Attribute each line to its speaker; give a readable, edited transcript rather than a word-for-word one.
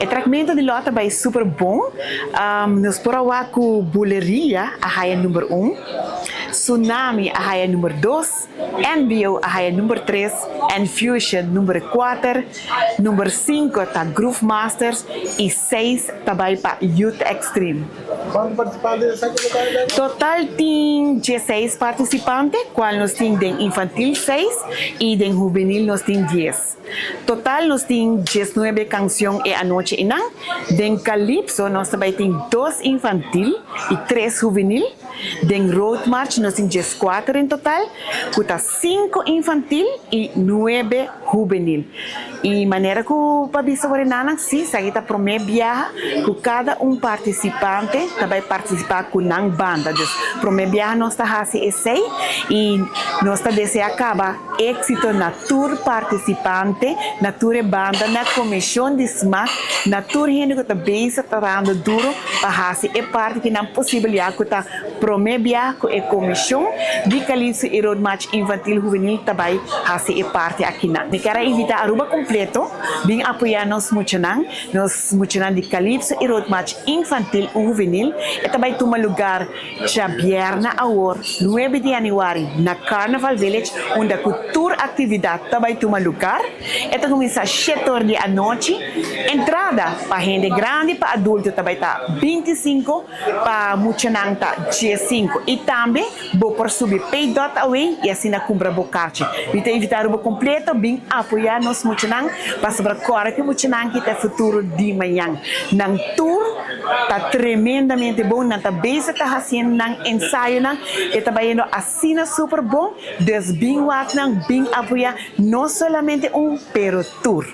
Speaker 1: E trekmento di lot a bay super bon. Nos por a wak cu Buleria a haya number 1, Tsunami a haya number 2, NBO a haya number 3, N-Fusion number 4, number 5 ta Groove Masters y 6 ta bay pa Youth Extreme.
Speaker 2: Cuanto participante esaki total den?
Speaker 1: Total tin 16 participante, cual nos tin den infantil 6 y den juvenil nos tin 10. Total nos tin 19 cancion e anochi einan. Den Calypso nos tambe tin 2 infantil y 3 juvenil. Den Road March nos tin 14 en total, cu ta 5 infantil y 9 juvenil. Y manera cu pa bisa nanan, si, esaki ta prome biaha cu cada un participante tambe participa cu nan banda. Dus prome biaha nos ta haci esey y nos ta desea caba exito na tur participante, na tur banda, na comision di SMAC, na tur hende cu ta bezig trahando duro pa haci e parti cu nan posibilidad cu ta prome biaha cu e comision di Calypso y Road March Infantil Juvenil tambe haci e parti aki nan. Mi kier invita Aruba completo, bin apoya nos muchanan, nos muchanan di Calypso y Road March Infantil y Juvenil, y tambe tuma lugar diabierna awor, 9 di januari, na Carnival Village, unda cu tur actividad tambe tuma lugar. E ta cuminsa 7 or di anochi. Entrada pa hende grandi, pa adulto tambe ta 25, pa muchanan ta 15. Y tambe bo por subi pay.aw y asina cumpra bo kaartje. Mi ta invita Aruba completo, bin apoya nos muchanan, pa sobra core cu muchanan cu ta futuro di mañan. Nan tur ta tremendamente bon, nan ta bezig ta haciendo nan ensayo nan, y ta bayendo asina super bon, dus bin wak nan, bin apoya, no solamente un, pero tur.